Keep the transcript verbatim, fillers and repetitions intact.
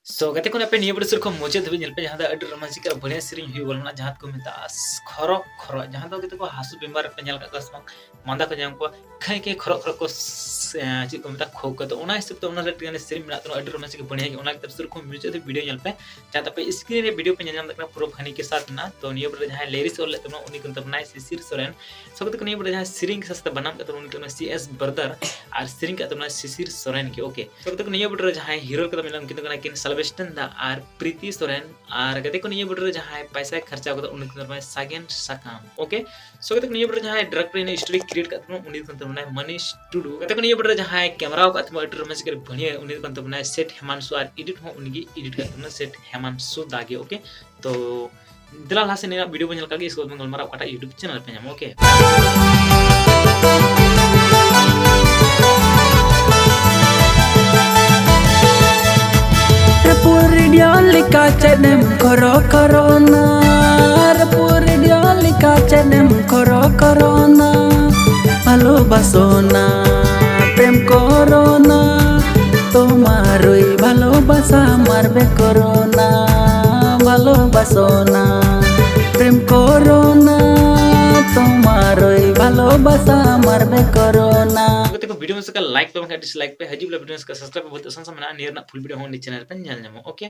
So ᱜᱟᱛᱮ ᱠᱚ, ᱟᱯᱮ ᱱᱤᱭᱟᱹ video ᱥᱩᱨ ᱠᱷᱚᱱ ᱢᱩᱪᱟᱹᱫ ᱫᱷᱟᱹᱵᱤᱡ ᱧᱮᱞ ᱯᱮ, ᱡᱟᱦᱟᱸ ᱫᱚ ᱟᱹᱰᱤ romantic ᱟᱨ ᱵᱟᱹᱲᱤᱭᱟ ᱥᱮᱨᱮᱧ ᱦᱩᱭᱩᱜ ᱠᱟᱱᱟ, ᱡᱟᱦᱟᱸ ᱫᱚᱠᱚ ᱢᱮᱛᱟᱜᱼᱟ ᱠᱷᱚᱨᱚᱜ ᱠᱷᱚᱨᱚᱜ, ᱡᱟᱦᱟᱸ ᱫᱚ ᱜᱟᱛᱮ ᱠᱚ ᱦᱟᱹᱥᱩ ᱵᱤᱢᱟᱨ ᱨᱮᱯᱮ ᱧᱮᱞ ᱟᱠᱟᱫ ᱠᱚᱣᱟ ᱥᱮ ᱵᱟᱝ? ᱢᱟᱸᱫᱟ ᱠᱚ ᱧᱟᱢ ᱠᱚᱣᱟ, ᱠᱷᱟᱹᱭ ᱠᱷᱟᱹᱭ ᱠᱷᱚᱨᱚᱜ ᱠᱷᱚᱨᱚᱜ ᱠᱚ ᱥᱮ, ᱪᱮᱫ ᱠᱚ ᱢᱮᱛᱟᱜᱼᱟ, ᱠᱷᱚᱣ ᱠᱚ᱾ ᱛᱚ ᱚᱱᱟ ᱦᱤᱥᱟᱹᱵ ᱛᱮ ᱚᱱᱟ ᱨᱮ ᱟᱹᱰᱤ ᱜᱟᱱ ᱥᱮᱨᱮᱧ ᱢᱮᱱᱟᱜ ᱛᱟᱵᱚᱱᱟ, ᱟᱹᱰᱤ romantic ᱵᱟᱹᱲᱤᱭᱟ ᱜᱮ᱾ ᱚᱱᱟ ᱠᱷᱟᱹᱛᱤᱨ ᱥᱩᱨ ᱠᱷᱚᱱ ᱢᱩᱪᱟᱹᱫ ᱫᱷᱟᱹᱵᱤᱡ video ᱧᱮᱞ ᱯᱮ, ᱡᱟᱦᱟᱸ ᱫᱚ ᱟᱯᱮ screen ᱨᱮ video ᱯᱮ ᱧᱮᱞ ᱧᱟᱢ ᱫᱟᱲᱮᱭᱟᱜ ᱠᱟᱱᱟ, ᱯᱩᱨᱟᱹ funny ᱠᱮ ᱥᱟᱛᱷ ᱢᱮᱱᱟᱜᱼᱟ᱾ ᱛᱚ ᱱᱤᱭᱟᱹ video ᱨᱮ ᱡᱟᱦᱟᱸᱭ lyrics ᱚᱞ ᱞᱮᱫ ᱛᱟᱵᱚᱱᱟ, ᱩᱱᱤ ᱠᱟᱱ ᱛᱟᱵᱚᱱᱟᱭ ᱥᱤᱥᱤᱨ ᱥᱚᱨᱮᱱ᱾ So ᱜᱟᱛᱮ ᱠᱚ, ᱱᱤᱭᱟᱹ video ᱨᱮ ᱡᱟᱦᱟᱸᱭ ᱥᱮᱨᱮᱧ ᱥᱟᱶᱛᱮ ᱵᱟᱱᱟᱢ ᱠᱟᱛᱮ ᱩᱱᱤ ᱠᱟᱱᱟ ᱥᱤ ᱮᱥ ᱵᱨᱟᱫᱟᱨ, ᱟᱨ ᱥᱮᱨᱮᱧ ᱠᱟᱜ ᱛᱟᱵᱚᱱᱟ ᱥᱤᱥᱤᱨ ᱥᱚᱨᱮᱱ ᱜᱮ᱾ Okay, so ᱜᱟᱛᱮ ᱠᱚ, ᱱᱤᱭᱟᱹ video ᱨᱮ ᱡᱟᱦᱟᱸᱭ hero ᱠᱟᱛᱮ ᱢᱮᱱᱟᱜ ᱩᱱᱠᱤᱱ ᱫᱚ ᱠᱟᱱᱟ ᱠᱤᱱ ᱥᱟᱞᱵᱮᱥᱴᱟᱱ ᱫᱟ ᱟᱨ ᱯᱨᱤᱛᱤ ᱥᱚᱨᱮᱱ᱾ ᱟᱨ ᱜᱟᱛᱮ ᱠᱚ, ᱱᱤᱭᱟᱹ video ᱨᱮ ᱡᱟᱦᱟᱸᱭ ᱯᱚᱭᱥᱟᱭ ᱠᱷᱚᱨᱪᱟ ᱠᱟᱫᱟ ᱩᱱᱤ ᱫᱚ ᱠᱟᱱᱟᱭ ᱥᱟᱜᱮᱱ ᱥᱟᱠᱟᱢ᱾ Okay, so ᱜᱟᱛᱮ ᱠᱚ, ᱱᱤᱭᱟᱹ video ᱨᱮ ᱡᱟᱦᱟᱸᱭ director ᱨᱮᱱᱟᱜ story create ᱠᱟᱜ ᱛᱟᱵᱚᱱᱟ ᱩᱱᱤ ᱫᱚ ᱠᱟᱱ ᱛᱟᱵᱚᱱᱟᱭ ᱢᱟᱱᱤᱥ ᱴᱩᱰᱩ᱾ ᱜᱟᱛᱮ ᱠᱚ, ᱱᱤᱭᱟᱹ video ᱨᱮ ᱡᱟᱦᱟᱸᱭ camera ᱠᱟᱜ ᱛᱟᱵᱚᱱᱟ ᱟᱹᱰᱤ romantic ᱟᱨ ᱵᱟᱹᱲᱤᱭᱟ, ᱩᱱᱤ ᱫᱚ ᱠᱟᱱ ᱛᱟᱵᱚᱱᱟᱭ ᱥᱮᱴ ᱦᱮᱢᱟᱱᱥᱩ, ᱟᱨ edit ᱦᱚᱸ ᱩᱱᱤᱜᱮ edit ᱠᱟᱜ ᱛᱟᱵᱚᱱᱟ ᱥᱮᱴ ᱦᱮᱢᱟᱱᱥᱩ ᱫᱟ ᱜᱮ᱾ Okay, ᱛᱚ ᱫᱮᱞᱟ ᱞᱟᱦᱟ ᱥᱮᱫ ᱱᱤᱭᱟᱹ video ᱵᱚᱱ ᱧᱮᱞ ᱠᱟᱜ ᱜᱮ, ᱤᱥᱠᱮ ᱵᱟᱫ ᱵᱚᱱ ᱜᱟᱞᱢᱟᱨᱟᱣ ᱚᱠᱟᱴᱟᱜ YouTube channel ᱯᱮ ᱧᱟᱢᱟ᱾ Okay, ᱨᱟᱹᱯᱩᱫ ᱨᱮᱰᱤᱭᱳ ᱞᱮᱠᱟ ᱪᱮᱫ ᱮᱢ ᱠᱚᱨᱚ ᱠᱚᱨᱚᱱᱟ? ᱨᱟᱹᱯᱩᱫ ᱨᱮᱰᱤᱭᱳ ᱞᱮᱠᱟ ᱪᱮᱫ ᱮᱢ ᱠᱚᱨᱚ ᱠᱚᱨᱚᱱᱟ? ভালোবাসনা প্রেম করো না, তোমারই ভালোবাসা মারবে করোনা। ভালোবাসো না প্রেম করো না, তোমারই ভালোবাসা মারবে করোনা। ᱜᱟᱛᱮ ᱠᱚ, video ᱢᱮ ᱥᱟᱠᱟ like ᱯᱮ, ᱵᱟᱝᱠᱷᱟᱱ dislike ᱯᱮ᱾ ᱦᱤᱡᱩᱜ ᱞᱮ video ᱢᱮ ᱥᱟᱠᱟ subscribe ᱯᱮ, ᱵᱚᱦᱩᱛ ᱟᱥᱟᱱ ᱥᱟᱱ ᱢᱮᱱᱟᱜᱼᱟ᱾ ᱱᱤᱭᱟᱹ ᱨᱮᱱᱟᱜ full video ᱦᱚᱸ ᱩᱱᱤ channel ᱨᱮ ᱯᱮ ᱧᱮᱞ ᱧᱟᱢᱟ᱾ Okay,